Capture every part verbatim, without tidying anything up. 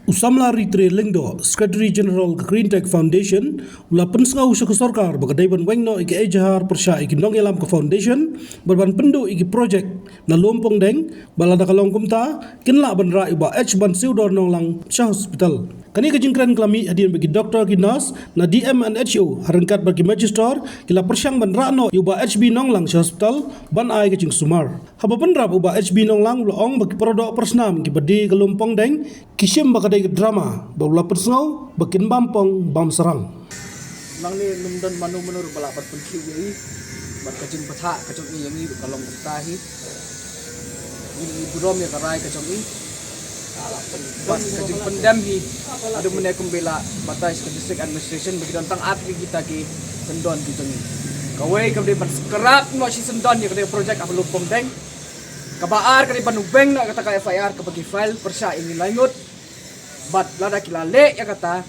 U Samla Ritre Lyngdoh, Secretary General ka Green Tech Foundation, u la pynsngew sha ka sorkar ba ka dei ban weng noh ïa ka ejahar pyrshah ïa ki nongïalam ka foundation bad ban pynduh ïa ki projek na Lum Pongdeng, bad lada ka long kumta, kin lah ban rah ïa u Bah H Bansiewdor Nonglang sha hospital. Kane ka jingkren ka la mih hadien ba ki doktor, ki nurse na D M and H O ha ryngkat bad ki magistrate ki la pyrshang ban rah noh ïa u Bah H B Nonglang sha hospital ban ai ka jingsumar. Haba bynrap, u Bah H B Nonglang u la ong ba ki paradoh parasnam kiba die ka Lum Pongdeng ki shim ba ka dei ka drama, bad u la pynsngew ba kin bam pong bam sarang. Nangne ym don mano mano ruh ba lah ban pynkiew ïa i, bad ka jingbthah ka jong i ïa ngi ruh ka long kumta hi. Ngi ngi burom ïa ka rai ka jong i. Bad ka jingpyndem hi, haduh mynne kumba la batai sha ka district administration ba ki don tang artylli kita ki syndon ki jong i. Kawei ka dei ban scrap noh shi syndon ïa ka dei project ha Lum Pongdeng. Kaba ar ka dei ban weng noh kata ka F I R kaba ki file pyrshah ïa ngi lai ngut. Bad lada ki la leh ïa kata,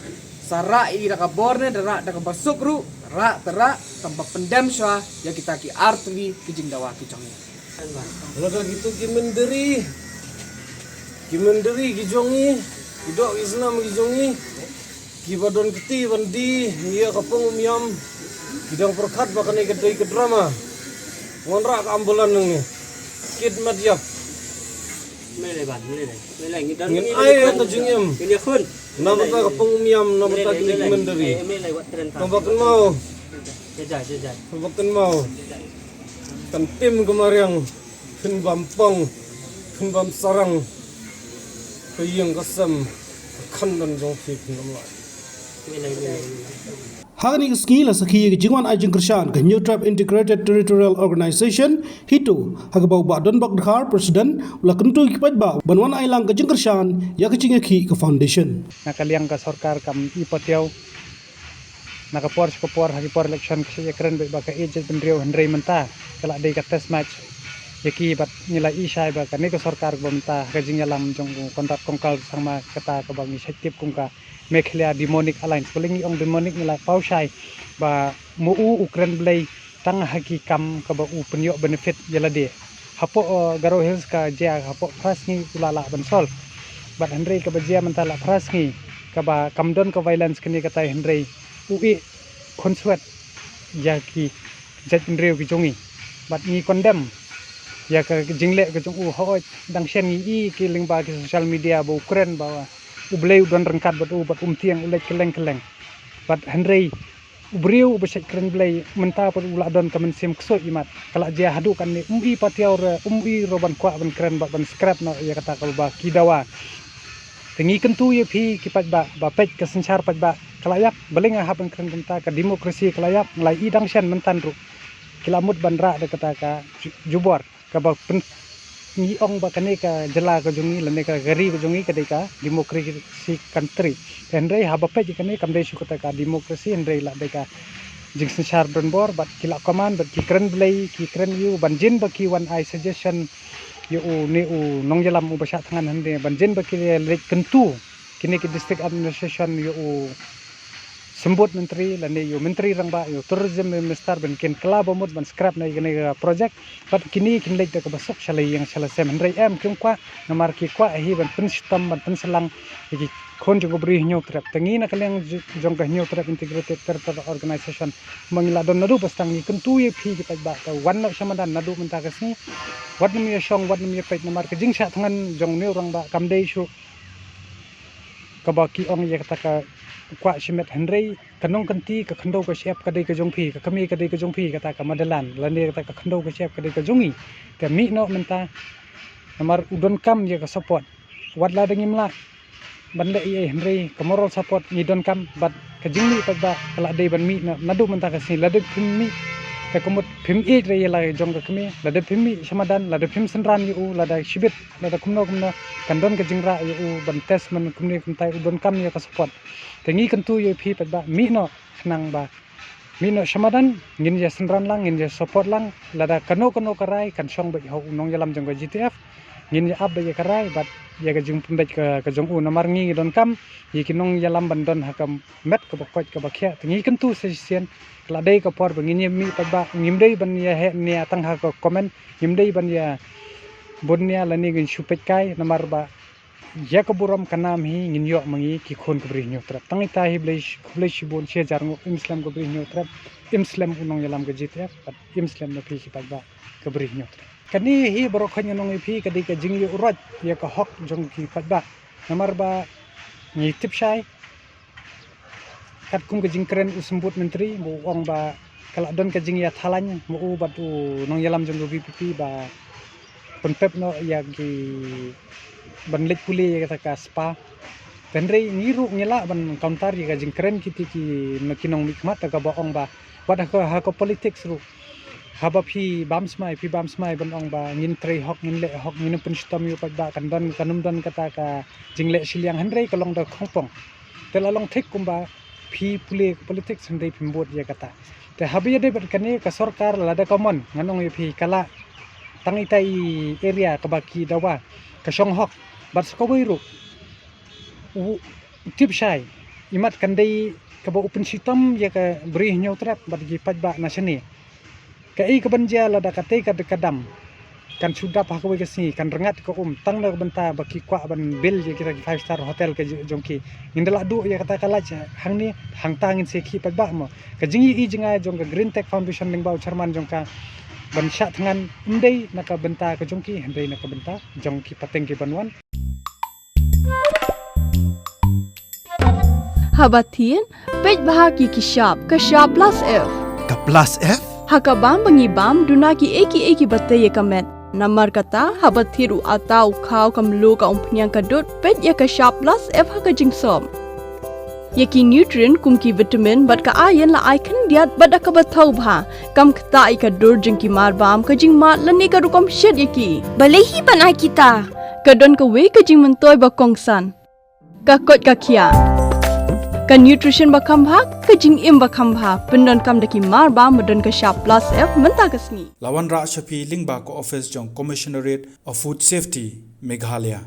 sa rah ïa i da ka bor ne da rah da kaba suk ruh, rah te rah, tang ba pyndem shuwa ïa kita ki artylli ki jingdawa ki jong i. Lada kito ki mynder, ki mynder ki jong i, ki doh ki snam ki jong i, kiba don kti ban die ïa ka pung Umïam, ki dang pyrkhat ba kane ka dei ka drama. Ngan rah ka ambulance nangne. Kit mat ïap. Ngin ai ïa ka jingim na bynta ka pung Umïam, na bynta kine ki mynder. Tang ba kynmaw, tang ba kynmaw, kan tim ka mariang, phin bam pong, phin bam sarang. Ka ïing ka sem, ka khandon jong phi phin ym lah. Ha kane ka sngi la sakhi ïa ka jingwan ai jingkyrshan ka Hynñiewtrep Integrated Territorial Organization, HITO, ha kaba u Bah Donbok Dkhar, President, u la kyntu ïa ki paidbah ban wan ai lang ka jingkyrshan ïa ka jingïakhih ka foundation. Na ka liang ka sorkar kam i patiaw, na ka por sha ka por, ha ki por election ka shait ïakren beit ba ka ïeit jaitbynriew, hynrei mynta ka la dei ka test match ïa ki, bad ngi la i shai ba kane ka sorkar kaba mynta ha ka jingïalam jong u Conrad Kongkal Sangma, kata kaba ngi shait tip kum ka Meghalaya Demonic Alliance. Balei ngi ong demonic? Ngi la paw shai ba ma u u kren blei tang ha ki kam kaba u pynïoh benefit ïa lade. Hapoh, uh, Garo Hills ka jia hapoh phra sngi u la lah ban solve. Bad hynrei kaba jia mynta la phra sngi kaba kam don ka violence kane katai, hynrei u ïeh khunswet ïa ki jaitbynriew ki jong ngi. Bad ngi condemn ïa ka jingleh ka jong u. Hooid, dang shen ngi i ki lyngba ki social media ba u kren ba u Blei u don ryngkat bad u, bad um tieng, u leit kylleng kylleng. Bad hynrei u briew uba shait kren blei mynta pat u la don ka mynsiem ksuid imat. Ka la jia haduh katne, um i patiaw re, um i ruh ban kwah ban kren bad ban scrap noh ïa kata kaba ki dawa. Te ngi kyntu ïa phi ki paidbah ba peit ka synshar paidbah ka la ïap. Balei nga hap ban kren kumta? Ka democracy ka la ïap. Nga la i dang shen mynta ruh ki la mut ban rah da kata ka ju-, jubor kaba pyn-, ngi ong ba kane ka jylla ka jong ngi lane ka ri ka jong ngi ka dei ka democracy country. Hynrei haba peit kane kam dei shuh kata ka democracy, hynrei la dei ka jingsynshar donbor. Bad ki la command, bad ki kren blei, ki kren ïa u ban jin ba ki wan ai suggestion ïa une u nongïalam uba shah thngan hynrei ban jin ba ki leit kyntu kine ki district administration ïa u Symbud Myntri lane ïa u Myntri Rangbah, ïa u Tourism Minister, ban kin kylla ba mut ban scrap noh ïa kane ka project. Bad kine kin leit da kaba suk sha la ïing sha la sem, hynrei em, kim kwah, namar ki kwah hi ban pynshitom ban pynsalang ïa ki khun jong u briew Hynñiewtrep. Te ngi na ka liang j-, jong ka Hynñiewtrep Integrated Territorial Organization, ma ngi la don naduh ba sdang, ngi kyntu ïa phi ki paidbah, te wan noh sha madan naduh mynta ka sngi. Wat nym ïa shong, wat nym ïa peit, namar ka jingshah thngan jong une u rangbah kam dei shuh kaba ki ong ïa kata ka kwah shimet, hynrei ka nongkynti, ka khyndew ka shyiap ka dei ka jong phi, ka kmie ka dei ka jong phi, kata ka motherland lane kata ka khyndew ka shyiap ka dei ka jong ngi. Te mih noh mynta, namar u donkam ïa ka support. Wat la da ngim lah ban leh ei ei, hynrei ka moral support ngi donkam, bad ka jingmih paidbah ka la dei ban mih na, naduh mynta ka sngi. Lada phim mih, te ka mut phim ïeit re ïa la jong ka kmie. Lada phim mih sha madan, lada phim synran ïa u, lada shibit, lada kumno kumno, kan don ka jingrah ïa u ban test man kumne kumtai. U donkam ïa ka support. Te ngi kyntu ïa phi paidbah, mih noh khnang ba mih noh sha madan, ngin ïa synran lang, ngin ïa support lang. Lada kano kano ka rai kan shong beit ha u nongïalam jong ka G T F, ngin ïa ap beit ïa ka rai bad ïa ka jingpynbeit ka, ka jong u, namar ngi ngi donkam ïa ki nongïalam ban don ha ka met kaba koit kaba khiah. Te ngi kyntu sa shisien, ka la dei ka por ba ngin ïa mih paidbah, ngim dei ban ïa heh nia tang ha ka comment, ngim dei ban ïa bun nia lane ngin shu peit kai, namar ba Ïa ka burom ka nam hi ngin ïoh ma ngi ki khun ka Bri Hynñiewtrep. Tang ita hi Blei, khublei shibun, shi hajar nguh, im slem ka Bri Hynñiewtrep, im slem u nongïalam ka G T F, bad im slem na phi ki paidbah ka Bri Hynñiewtrep. Kane hi baroh khoit ngan ong ïa phi ka dei ka jingïoh roi ïa ka hok jong ki paidbah. Namar ba ngi tip shai katkum ka jingkren u Symbud Myntri, ba u ong ba ka la don ka jingïathalaiñ ma u bad u nongïalam jong ka V P P ba pynpep noh ïa ki ban leit pule ïa kata ka spa. Hynrei ngi ruh ngi lah ban counter ïa ka jingkren kiti ki, ki nongmihkhmat, kaba ong ba wat ha ka, ha ka politics ruh, haba phi bam smai, phi bam smai ban ong ba ngin trei hok, ngin leh hok, ngin pynshitom ïa u paidbah, kan don, kan ym don kata ka jingleh shiliang, hynrei ka long da khongpong. Te la long thik kumba phi pule politics, hynrei phim bud ïa kata. Te haba ïadei bad kane, ka sorkar lada ka mon, ngan ong ïa phi, ka la tang ita i area kaba ki dawa ka shong hok, bad sa kawei ruh u tip shai, imat kan dei kaba u pynshitom ïa ka Bri Hynñiewtrep bad ki paidbah na shane. Kaei kaban jia lada katei ka, ka dam kan shu dap ha kawei ka sngi, kan rngat ka um, tang na ka bynta ba ki kwah ban build ïa kita ki five star hotel ka j-, jong ki? Ngin da lah duh ïa kata ka lait hangne, hangta ngin sa khih paidbah mo. Ka jingïohi jngai jong ka Green Tech Foundation lyngba u chairman jong ka ban shah thngan, ym dei na ka bynta ka jong ki, hynrei na ka bynta jong ki pateng ki ban wan. Haba thied, peit bha ki, ki shap, ka shap plus F. Ka plus F? Ha ka bam ba ngi bam, duna kiei kiei kiba tei ïa ka met. Namar kata, haba thied u atta, u khaw, ka mluh, ka umphniang, ka dud, peit ïa ka shap plus F ha ka jingsop. Ïa ki nutrient kum ki vitamin bad ka iron la ai khyndiat bad da kaba thaw bha. Kam ktah ïa ka dur jong ki marbam, ka jingmad lane ka rukom shet ïa ki. Balei hi ban ai kita? Ka don kawei ka jingmyntoi ba kongsan. Ka koit ka khiah. Ka nutrition ba kham bha, ka jingim ba kham bha. Pyndonkam da ki marbam ba don ka shap plus F mynta ka sngi. La wanrah sha phi lyngba ka office jong Commissionerate of Food Safety, Meghalaya.